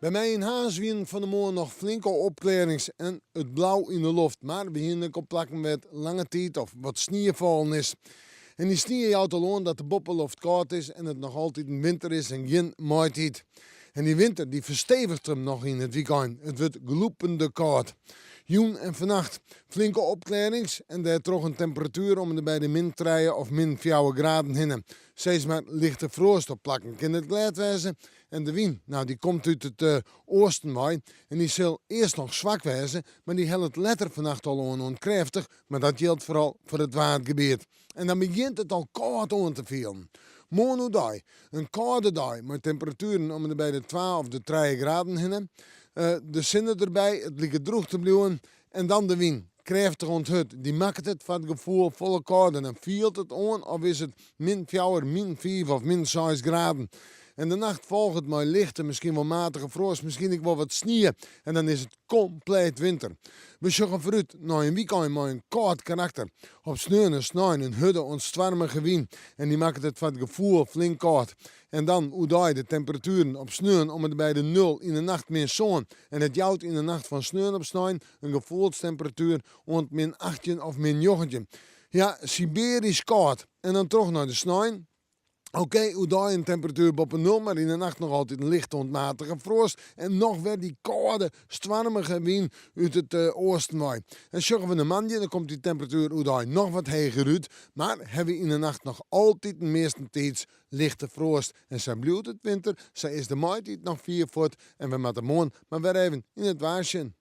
By my yn Harns wienen fan 'e moarn noch flinke opklearrings en it blau yn de loft, mar we hienen ek op plakken wêr't lange tiid of wat snie fallen is. En dy snie jout al oan dat de boppeloft kâld is en it noch altiten winter is en gjin maitiid. En dy winter dy fersteviget him noch yn it wykein. It wurdt glûpende kâld. Jûn en fannacht flinke opklearrings en dêrtroch in temperatuer om en by de min trije of min fjouwer graden hinne. Sis mar lichte froast op plakken kin it glêd wêze En de wyn, no dy komt út it oasten wei en dy sil earst noch swak wêze, mar dy hellet letter fannacht al oan oant krêftich, mar dat jildt foaral foar it Waadgebiet. En dan begjint it al kâld oan te fielen. Moarn oerdei, in kâlde dei mei temperatueren om en by de twa of de trije graden hinne. De sinne derby, it liket drûch te bliuwen en dan de wyn, krêftich oant hurd, dy makket it foar it gefoel folle kâlder. Dan fielt it oan of is it min fjouwer, min fiif of min seis graden. En de nacht folget mei lichte, miskien wol matige froast, miskien ek wol wat snie en dan is it kompleet winter. We sjogge foarút nei in wykein mei in kâld karakter. Op sneon en snein in hurde oant stoarmige wyn en dy makket it foar it gefoel flink kâld. En dan oerdei de temperatueren op sneon om en by de nul, yn de nacht min sân en it jout yn de nacht fan sneon op snein in gefoelstemperatuer oant min 18 of min 19. Ja, Sibearysk kâld. En dan troch nei de snein. Okee, oerdei in temperatuer boppe nul, mar yn de nacht noch altyd in lichte oant matige froast. En noch wer dy kâlde, stoarmige wyn út it oasten wei. En sjogge we nei moandei, dan komt dy temperatuer oerdei noch wat heger út, mar hawwe we yn de nacht noch altiten meastentiids lichte froast. En sa bliuwt it winter, sa is de maitiid noch fier fuort en we moatte moarn mar wer even yn it waar sjen.